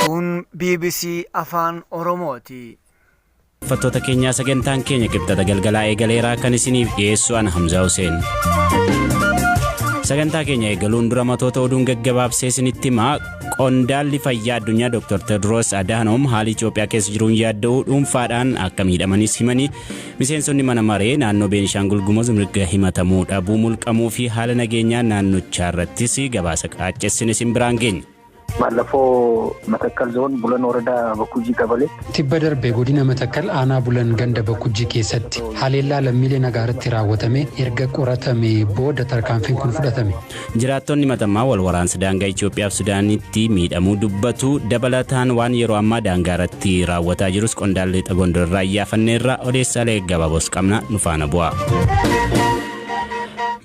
Kun bbc Afaan Oromooti. Dhaggeeffattoota keenyaa sagantaan keenya Kibxata galgalaa eegaleeraa kan isiniif dhiyeessu ana Hamzaa Huseen. Sagantaa keenya eegaluun dura matoota oduun gaggabaabsee isinitti himaa. Qondaalli fayyaa addunyaa Dr. Tedros Adhanom haala Itoophiyaa keessa jiruun yaadda'uu dhuunfaadhaan akka miidhamanis himanii, miseensonni mana maree naannoo Beenishaangul Gumuz mirga himatamuu dhabuu mulqamuu fi haala nageenyaa naannochaa irrattis gabaasa qaaccessine isin biraan geenya. ባለፈው መተከል ዞን ቡለን ወረዳ በኩጂ ቀበሌ Tibba darbe godina Matakkal aanaa Bulan ganda Bakujjii keessatti haleellaa lammiilee nagaa irratti raawwatame erga qoratame booda tarkaanfiin kun fudhatame. Jiraattonni Matammaa wal waraansa daangaa Itoophiyaa fi Sudaanitti miidhamuu dubbatu. Dabalataan waan yeroo ammaa daangaa irratti raawwataa jirus qondaalli lixa Gondor irraa iyyaafanneerra. Odeessaalee gaggabaabos qabna, nu faana bu'aa.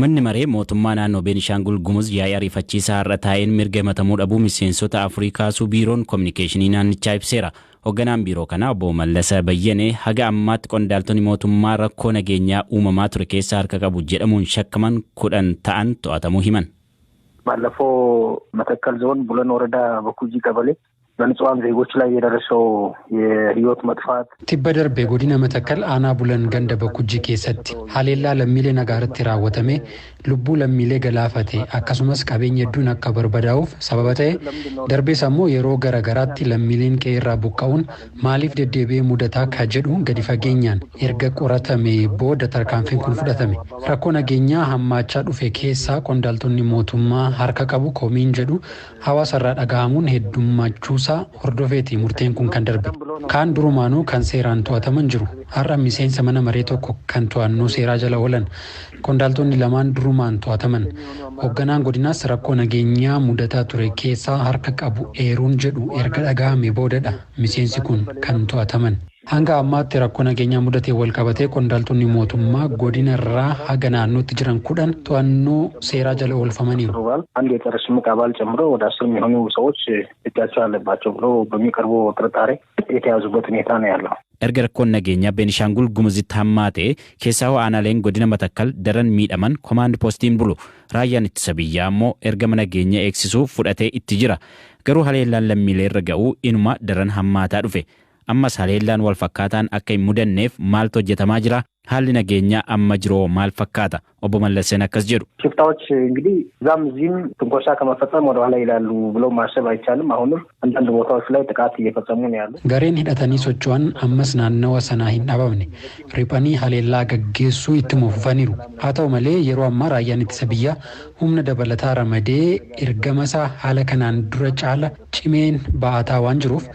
Manni maree mootummaa naannoo Beenishaangul Gumuz yaa'ii ariifachiisaa har'a taa'een mirga himatamuu dhabuu miseensota afurii kaasuu biiroon kominikeeshinii naannichaa ibseera. Hogganaan biiroo kanaa obbo Mallasa Bayyane haga ammaatti qondaaltonni mootummaa rakkoo nageenyaa uumamaa ture keessa harka qabu jedhamuun shakkaman 10 ta'an to'atamuu himan. ባለፈው መተከል ዞን ቡለን ወረዳ በኩጂ ቀበሌ በንጹሃን ዜጎች ላይ የደረሰው የህይወት መጥፋት Tibba darbe godina Matakkal aanaa Bulan ganda Bakujjii keessatti haleellaa lammiilee nagaa irratti raawwatame lubbuu lammiilee galaafate akkasumas qabeenya hedduun akka barbadaa'uuf sababa ta'e darbees ammoo yeroo gara garaatti lammiileen qe'ee irraa buqqa'uun maaliif deddeebi'ee mudataa ka jedhu gadi fageenyaan erga qoratame booda tarkaanfiin kun fudhatame. Rakkoo nageenyaa hammaachaa dhufe keessaa qondaaltonni mootummaa harka qabu komiin jedhu hawaasa irraa dhaga'amuun heddummachuusaa hordofeeti murteen kun kan darbe. Kaan durumaanuu kan seeraan to'ataman jiru. Har'a miseensa mana maree tokko kan to'annoo seeraa jala oolan. Qondaaltonni lamaan durumaan to'ataman. Hoogganaan godinaas rakkoo nageenyaa mudataa ture keessaa harka qabu eeruun jedhu erga dhaga'ame boodadha miseensi kun kan to'ataman. Hanga ammaatti rakkoo nageenyaa mudatee wal qabatee qondaaltonni mootummaa godina irraa haga naannootti jiran 10 to'annoo seeraa jala oolfamaniiru. አንድ የጸረ ሽምቅ አባል ጨምሮ ወደ 10 የሚሆኑ ሰዎች እጃቸው አለባቸው ብሎ በሚቀርቡ ጥርጣሬ የተያዙበት ሁኔታ ነው ያለው። Erga rakkoon nageenyaa Beenishaangul Gumuzitti hammaate keessaahuu aanaaleen godina Matakkal daran miidhaman komaand poostiin bulu. Raayyaan ittisa biyyaa ammoo ergama nageenya eegsisuu fudhatee itti jira. Garuu haleellaan lammiilee irra ga'uu inuma daran hammaataa dhufe. Ammas haleellaan wal fakkaataan akka hin mudanneef maaltu hojjetamaa jira? Haalli nageenyaa amma jiru hoo maal fakkaata? Obbo Mallaseen akkas jedhu. ሽፍታዎች እንግዲህ እዛም እዚህም ትንኮሳ ከመፈጸም ወደኋላ ይላሉ ብሎ ማሰብ አይቻልም። አሁንም አንዳንድ ቦታዎች ላይ ጥቃት እየፈጸሙ ነው ያሉት። Gareen hidhatanii socho'an ammas naannawa sanaa hin dhabamne. Riphanii haleellaa gaggeessuu ittuma fufaniiru. Haa ta'u malee yeroo ammaa raayyaan ittisa biyyaa humna dabalataa ramadee ergamasaa haala kanaan dura caala cimeen ba'ataa waan jiruuf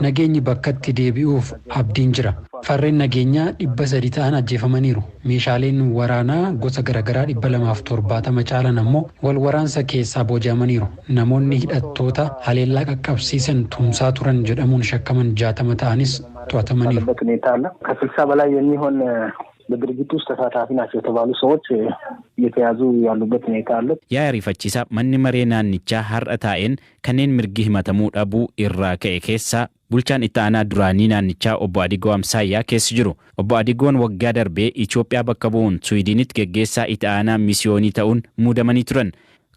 nageenyi bakkatti deebi'uuf abdiin jira. Farreen nageenyaa 300 ta'an ajjeefamaniiru. Meeshaaleen waraanaa gosa garagaraa 270 caalan ammoo wal waraansa keessaa booji'amaniiru. Namoonni hidhattoota haleellaa qaqqabsiisan tumsaa turan jedhamuun shakkaman 60 ta'anis to'atamaniiru. ያለበት ሁኔታ አለ። ከስልሳ በላይ የሚሆን በድርጊቱ ውስጥ ተሳታፊ ናቸው የተባሉ ሰዎች እየተያዙ ያሉበት ሁኔታ አለ። Yaa'ii ariifachiisaa manni maree naannichaa har'a taa'een kanneen mirgi himatamuu dhabuu irraa ka'e keessaa bulchaan itti aanaa duraanii naannichaa obbo Adigoo Amsaayyaa keessa jiru. Obbo Adigoon waggaa darbee Itoophiyaa bakka bu'uun Suwiidinitti geggeessaa itti aanaa misiyoonii ta'uun muudamanii turan.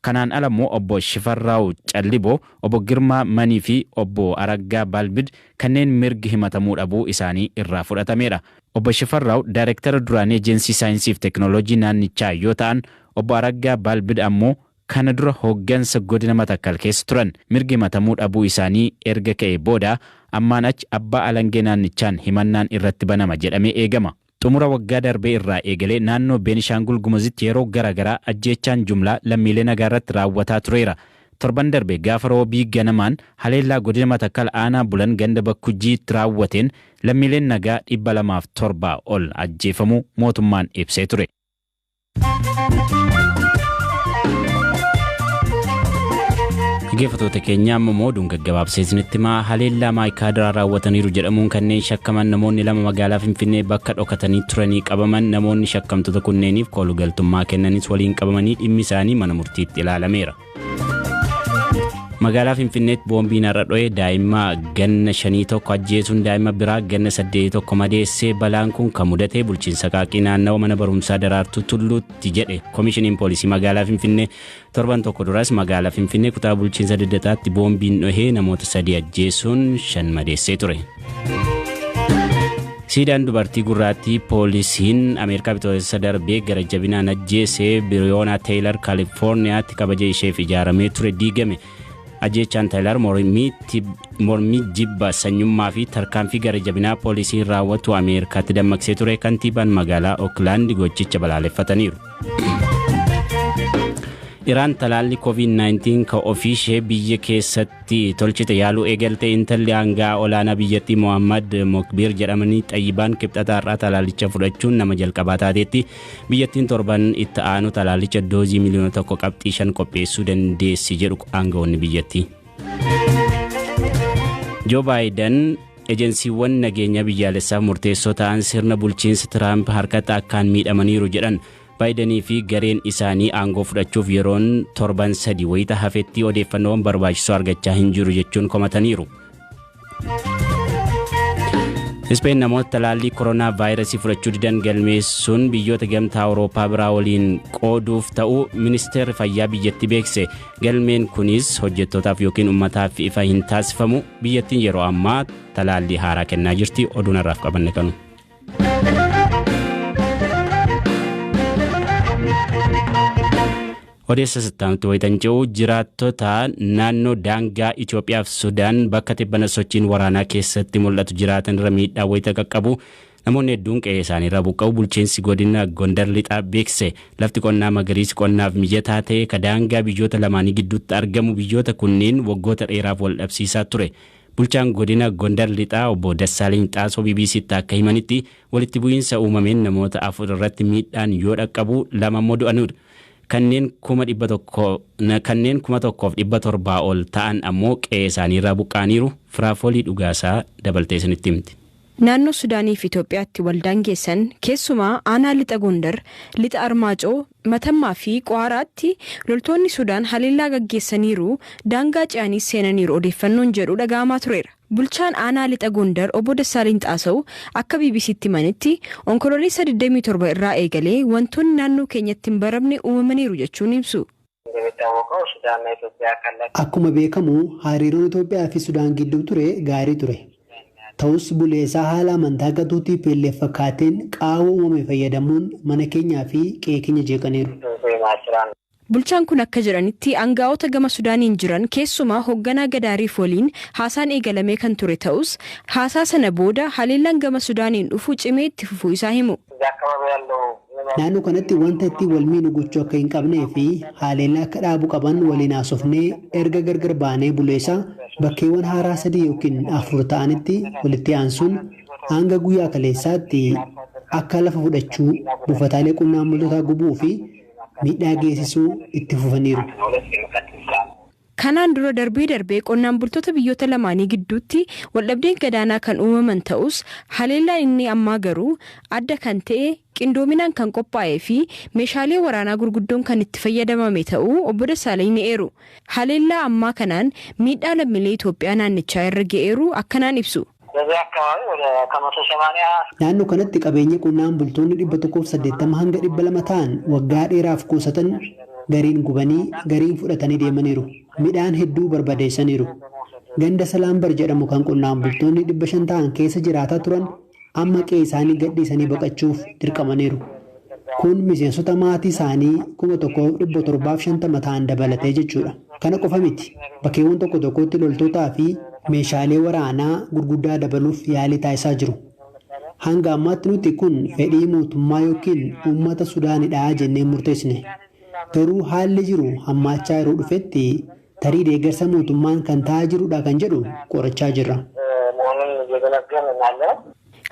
Kanaan ala immoo obbo Shifarraaw Calliboo, obbo Girmaa Manii fi obbo Araggaa Baalbid kanneen mirgi himatamuu dhabuu isaanii irraa fudhatameedha. Obbo Shifarraaw daayirektara duraanii Ejensii Saayinsii fi Teekinooloojii naannichaa yoo ta'an, obbo Araggaa Baalbid ammoo kana dura hooggansa godina Matakkal keessa turan. Mirgi himatamuu dhabuu isaanii erga ka'e booda ammaan achi abbaa alangee naannichaan himannaan irratti banama jedhamee eegama. Xumura waggaa darbee irraa eegalee naannoo Beenishaangul Gumuzitti yeroo garaagaraa ajjeechaan jumlaa lammiilee nagaa irratti raawwataa tureera. Torban darbe gaafa roobii ganamaan haleellaa godina Matakkal aanaa Bulan ganda Bakkujiitti raawwateen lammiileen nagaa 207 ol ajjeefamuu mootummaan ibsee ture. Dhaggeeffattoota keenya, amma immoo oduun gaggabaabsee isinitti himaa. Haleellaa Maayikaadiraa raawwataniiru jedhamuun kanneen shakkaman namoonni lama magaalaa Finfinnee bakka dhokatanii turanii qabaman. Namoonni shakkamtoota kunneeniif koolugaltummaa kennanis waliin qabamanii dhimmi isaanii mana murtiitti ilaalameera. Magaalaa Finfinneetti boombiin har'a dho'e daa'ima ganna 5 tokko ajjeesuun daa'ima biraa ganna 8 tokko madeessee. Balaan kun kan mudate bulchiinsa Qaaqii naannawa mana barumsaa Daraartuu Tulluutti jedhe Koomishiniin Poolisii magaalaa Finfinnee. Torban tokko duras magaalaa Finfinnee kutaa bulchiinsa Lidataatti boombiin dhohee namoota 3 ajjeesuun 5 madeessee ture. Siidaan dubartii gurraattii poolisiin Ameerikaa bitootessa darbee gara jabinaan ajjeese Biriyoonaa Teeyilar Kaalifoorniyaatti kabaja isheef ijaaramee ture diigame. Ajjeechaan Teeyilar mormii jibba sanyummaa fi tarkaanfii gara jabinaa poolisiin raawwatu Ameerikaatti dammaqsee ture. Kantiibaan magaalaa Ookland gochicha balaaleffataniiru. Iraan talaalli COVID-19 kan ofii ishee biyya keessatti tolchite yaaluu eegalte. Intalli aangaa olaanaa biyyattii Mohammad Mokbir jedhamanii Xayyibaan kibxata har'aa talaallicha fudhachuun nama jalqabaa taateetti. Biyyattiin torban itti aanu talaallicha doozii miliyoona 1.5 qopheessuu dandeessi jedhu aangawoonni biyyattii. Joo Baayiden ejensiiwwan nageenya biyyaalessaaf murteessoo ta'an sirna bulchiinsa Tiraamp harkatti akkaan miidhamaniiru jedhan. Baayidenii fi gareen isaanii aangoo fudhachuuf yeroon torban 3 wayita hafetti odeeffannoowwan barbaachisoo argachaa hin jiru jechuun komataniiru. Ispeen namoota talaallii koronaa vaayirasii fudhachuu didan galmeessuun biyyoota gamtaa Awurooppaa biraa waliin qooduuf ta'uu ministeerri fayyaa biyyattii beekse. Galmeen kunis hojjettootaaf yookiin uummataaf ifa hin taasifamu. Biyyattiin yeroo ammaa talaallii haaraa kennaa jirti. Oduun har'aaf qabanne kanu. Odeessa sittaanutti wayitan ce'u, jiraattota naannoo daangaa Itoophiyaa fi Sudaan bakka tibbana sochiin waraanaa keessatti mul'atu jiraatan irra miidhaa wayita qaqqabu namoonni hedduun qe'ee isaanii irraa buqqa'u bulchiinsi godina Gondar Lixaa beekse. Lafti qonnaa magariisi qonnaaf mijataa ta'e ka daangaa biyyoota lamaanii gidduutti argamu biyyoota kunneen waggoota dheeraaf wal dhabsiisaa ture. Bulchaan godina Gondar Lixaa obbo Dassaaleny Xaasoo BBCtti akka himanitti, walitti bu'iinsa uumameen namoota 4 irratti miidhaan yoo dhaqqabu 2 immoo du'anidha. Kanneen 100,000, kanneen 1,700 ol ta'an ammoo qe'ee isaanii irraa buqqa'aniiru. Firaafoolii Dhugaasaa dabaltee isinitti himti. Naannoo Sudaanii fi Itoophiyaatti waldaan geessan keessumaa aanaa lixa Gondar, lixa Armaacoo, Matammaa fi Qo'aaraatti loltoonni Sudaan haleellaa gaggeessaniiru, daangaa ce'aniis seenaniiru odeeffannoon jedhu dhaga'amaa tureera. Bulchaan aanaa lixa Gondar obbo Dassaaleny Xaasaw akka BBCtti himanitti, Onkololeessa 27 irraa eegalee wantoonni naannoo keenyatti hin baramne uumamaniiru jechuun ibsu. Akkuma beekamu hariiroon Itoophiyaa fi Sudaan gidduu ture gaarii ture. Ta'us buleessaa haala amantaa gatuu TPLF fakkaateen qaawwa uumame fayyadamuun mana keenyaa fi qe'ee keenya jeeqaniiru. Bulchaan kun akka jedhanitti, aangaa'ota gama Sudaaniin jiran keessumaa hoogganaa Gadaariif waliin haasaan eegalamee kan ture ta'us, haasaa sana booda haleellaan gama Sudaaniin dhufu cimee itti fufuu isaa himu. Naannoo kanatti wanta ittiin wal miinu gochuu akka hin qabnee fi haleellaa akka dhaabuu qaban waliin haasofnee erga gargar baanee buleessaa bakkeewwan haaraa 3 yookiin 4 ta'anitti walitti aansuun hanga guyyaa kaleessaatti akka lafa fudhachuu, buufataalee qonnaan bultootaa gubuu fi miidhaa geessisuu itti fufaniiru. Kanaan dura darbee darbee qonnaan bultoota biyyoota lamaanii gidduutti waldhabdeen gadaanaa kan uumaman ta'us, haleellaan inni ammaa garuu adda kan ta'e, qindoominaan kan qophaa'ee fi meeshaalee waraanaa gurguddoon kan itti fayyadamame ta'uu obbo Dassaalany ni eeru. Haleellaa ammaa kanaan miidhaa lammiilee Itoophiyaa naannichaa irra ga'eeru akkanaan ibsu. Naannoo kanatti qabeenya qonnaan bultoonni 180 hanga 200 ta'an waggaa dheeraaf kuusatan gariin gubanii gariin fudhatanii deemaniiru. Midhaan hedduu barbadeessaniiru. Ganda Salaambar jedhamu kan qonnaan bultoonni 500 ta'an keessa jiraataa turan amma qe'ee isaanii gadhiisanii baqachuuf dirqamaniiru. Kun miseensota maatii isaanii 1,750 ta'an dabalatee jechuudha. Kana qofa miti. Bakkeewwan tokko tokkotti loltootaa fi meeshaalee waraanaa gurguddaa dabaluuf yaalii taasisaa jiru. Hanga ammaatti nuti kun fedhii mootummaa yookiin uummata Sudaanidha jennee murteessine. Garuu haalli jiru hammaachaa yeroo dhufetti tarii deeggarsa mootummaan kan ta'aa jirudha kan jedhu qorachaa jirra.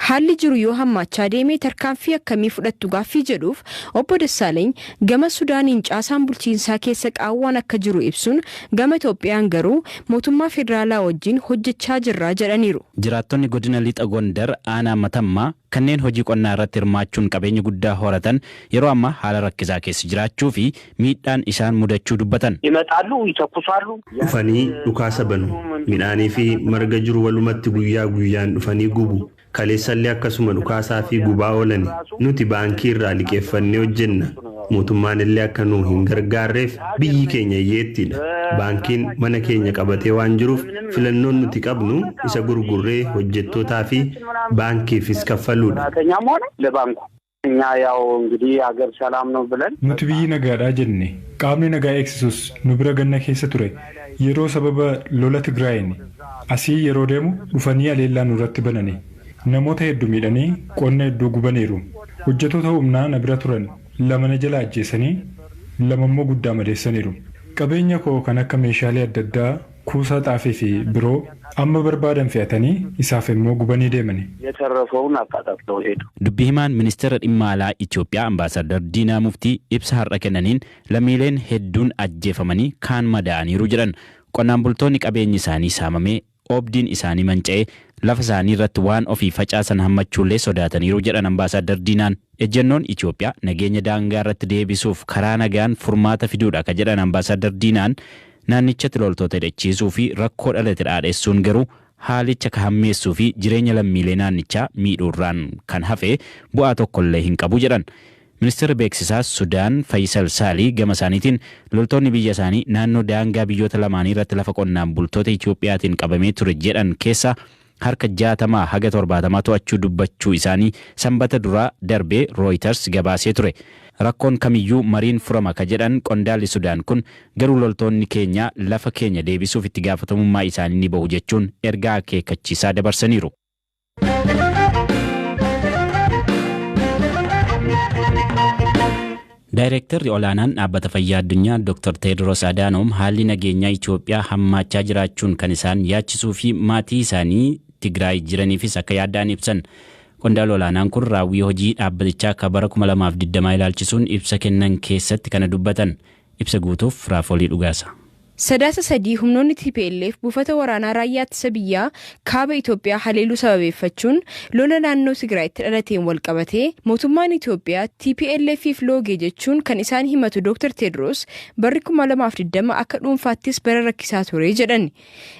Haalli jiru yoo hammaachaa deeme tarkaanfii akkamii fudhattu gaaffii jedhuuf, obbo Dassaalany gama Sudaaniin caasaan bulchiinsaa keessa qaawwaan akka jiru ibsuun, gama Itoophiyaan garuu mootummaa federaalaa wajjin hojjechaa jirra jedhaniiru. Jiraattonni godina Lixa Gondar aanaa Matammaa kanneen hojii qonnaa irratti hirmaachuun qabeenya guddaa horatan yeroo ammaa haala rakkisaa keessa jiraachuu fi miidhaan isaan mudachuu dubbatan. ይመጣሉ፣ ይተኩሳሉ። Dhufanii dhukaasa banu. Midhaanii fi marga jiru walumatti guyyaa guyyaan dhufanii gubu. Kaleessallee akkasuma dhukaasaa fi gubaa oolani. Nuti baankii irraa liqeeffannee hojjenna. Mootummaan illee akka nu hin gargaarreef biyyi keenya hiyyeettiidha. Baankiin mana keenya qabatee waan jiruuf, filannoon nuti qabnu isa gurgurree hojjettootaa fi baankiifis kaffaluudha. ሰራተኛም ሆነ ለባንኩ እኛ ያው እንግዲህ ሀገር ሰላም ነው ብለን Nuti biyyi nagaadhaa jenne. Qaamni nagaa eegsisus nu bira ganna keessa ture. Yeroo sababa lola Tigraayin asii yeroo deemu dhufanii aleellaa nurratti banani. Namoota hedduu miidhanii qonna hedduu gubaniiru. Hojjettoota humnaa na bira turan lama na jala ajjeesanii, lama immoo guddaa madeessaniiru. Qabeenya koo kan akka meeshaalee adda addaa, kuusaa xaafii fi biroo amma barbaadan fe'atanii isaaf immoo gubanii deemani. የተረፈውን አቃጣጥለው ሄዱ። Dubbi himaan ministeera dhimma alaa Itoophiyaa Ambaasaadar Diinaa Muftii ibsa har'a kennaniin, lammiileen hedduun ajjeefamanii kaan madaa'aniiru jedhan. Qonnaan bultoonni qabeenyi isaanii saamamee, oobdiin isaanii manca'ee, lafa isaanii irratti waan ofii facaasan hammachuullee sodaataniiru jedhan Ambaasaadar Diinaan. Ejjennoon Itoophiyaa nageenya daangaa irratti deebisuuf karaa nagaan furmaata fiduudha ka jedhan Ambaasaadar Diinaan, naannichatti loltoota hidhachiisuu fi rakkoo dhalate dhaadheessuun garuu haalicha ka hammeessuu fi jireenya lammiilee naannichaa miidhuurraan kan hafe bu'aa tokkollee hin qabu jedhan. Ministeerri beeksisaa Sudaan Fayyisal Saalii gama isaaniitiin, loltoonni biyya isaanii naannoo daangaa biyyoota lamaanii irratti lafa qonnaan bultoota Itoophiyaatiin qabamee ture jedhan keessa harka 60 haga 70 to'achuu dubbachuu isaanii Sanbata duraa darbee Reuters gabaasee ture. Rakkoon kamiyyuu mariin furama ka jedhan qondaalli Sudaan kun, garuu loltoonni keenya lafa keenya deebisuuf itti gaafatamummaa isaanii ni bahu jechuun ergaa akeekkachiisaa dabarsaniiru. Daayireektarri olaanaan Dhaabbata Fayyaa Addunyaa Dr. Teediroos Adaanoom haalli nageenyaa Itoophiyaa hammaachaa jiraachuun kan isaan yaachisuu fi maatii isaanii Tigraay jiraniifis akka yaaddaan ibsan. Qondaala olaanaan kun raawwii hojii dhaabbatichaa akka bara 2020 ilaalchisuun ibsa kennan keessatti kana dubbatan. Ibsa guutuuf Raafolii Dhugaasa. Sadaasa 3 humnoonni TPLF buufata waraanaa raayyaa ittisa biyyaa kaaba Itoophiyaa haleeluu sababeeffachuun lola naannoo Tigraayitti dhalateen wal qabatee, mootummaan Itoophiyaa TPLFif loogee jechuun kan isaan himatu Dr. Tedros, barri 2020 akka dhuunfaattis bara rakkisaa ture jedhan.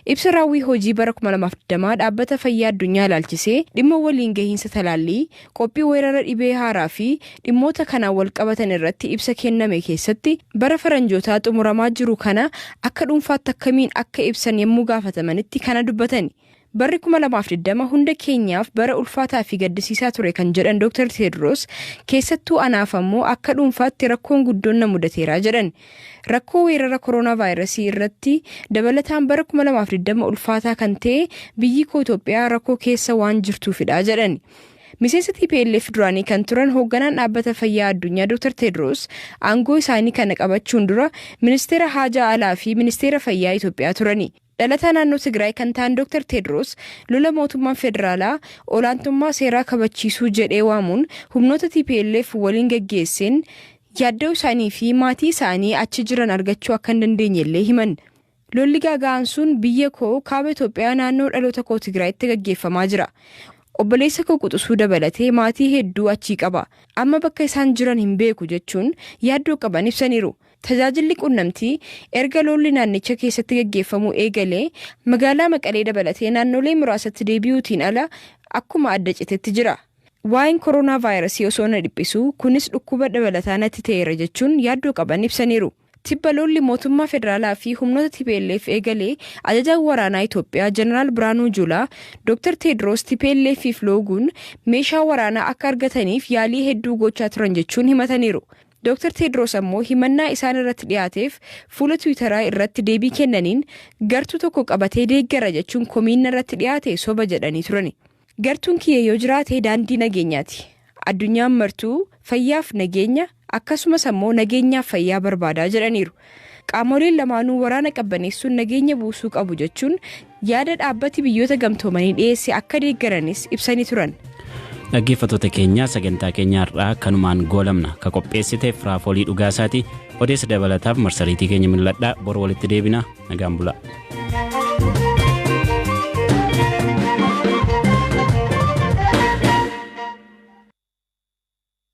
Ibsa raawwii hojii bara 2020 Dhaabbata Fayyaa Addunyaa ilaalchisee dhimma waliin gahiinsa talaallii, qophii weerara dhibee haaraa fi dhimmoota kanaan wal qabatan irratti ibsa kenname keessatti, bara faranjootaa xumuramaa jiru kana akka dhuunfaatti akkamiin akka ibsan yommuu gaafatamanitti kana dubbatani. Barri 2020 hunda keenyaaf bara ulfaataa fi gaddisiisaa ture kan jedhan Dr. Tedros, keessattuu anaaf ammoo akka dhuunfaatti rakkoon guddoon na mudateera jedhan. Rakkoo weerara koronaa vaayirasii irratti dabalataan bara 2020 ulfaataa kan ta'e biyyi koo Itoophiyaa rakkoo keessa waan jirtuufidha jedhan. Miseensa TPLF duraanii kan turan hoogganaan Dhaabbata Fayyaa Addunyaa Dr. Tedros aangoo isaanii kana qabachuun dura ministeera haajaa alaa fi ministeera fayyaa Itoophiyaa turani. Dhalataa naannoo Tigraay kan ta'an Dr. Tedros lola mootummaan federaalaa olaantummaa seeraa kabachiisuu jedhee waamuun humnoota TPLF waliin gaggeesseen yaaddoo isaanii fi maatii isaanii achi jiran argachuu akka hin dandeenye illee himan. Lolli gaaga'aan sun biyya koo kaaba Itoophiyaa, naannoo dhaloota koo Tigraayitti gaggeeffamaa jira. Obboleessa koo quxisuu dabalatee maatii hedduu achii qaba. Amma bakka isaan jiran hin beeku jechuun yaaddoo qaban ibsaniiru. Tajaajilli qunnamtii erga lolli naannicha keessatti gaggeeffamuu eegalee magaalaa Maqalee dabalatee naannolee muraasatti deebi'uutiin ala akkuma adda citetti jira. Waa'een koronaa vaayirasii osoo na dhiphisu, kunis dhukkuba dabalataa natti ta'eera jechuun yaaddoo qaban ibsaniiru. Tibba lolli mootummaa federaalaa fi humnoota TPLF eegalee ajajaan waraanaa Itoophiyaa Jeneraal Biraanuu Juulaa Dr. Teedros TPLFif looguun meeshaa waraanaa akka argataniif yaalii hedduu gochaa turan jechuun himataniiru. Dr. Teedros ammoo himannaa isaan irratti dhiyaateef fuula Tiwiitaraa irratti deebii kennaniin, gartuu tokko qabatee deeggara jechuun komiin irratti dhiyaate soba jedhanii turani. Gartuun kiyya yoo jiraate daandii nageenyaati. Addunyaan martuu fayyaaf nageenya, akkasumas ammoo nageenyaaf fayyaa barbaadaa jedhaniiru. Qaamoleen lamaanuu waraana qabbaneessuun nageenya buusuu qabu jechuun yaada dhaabbati Biyyoota Gamtoomanii dhiyeesse akka deeggaranis ibsanii turan. Dhaggeeffattoota keenya, sagantaa keenya har'aa kanumaan goolamna. Ka qopheessite Firaafoolii Dhugaasaati. Odeessa dabalataaf marsariitii keenya mil'adhaa. Bor walitti deebina, nagaan bulaa.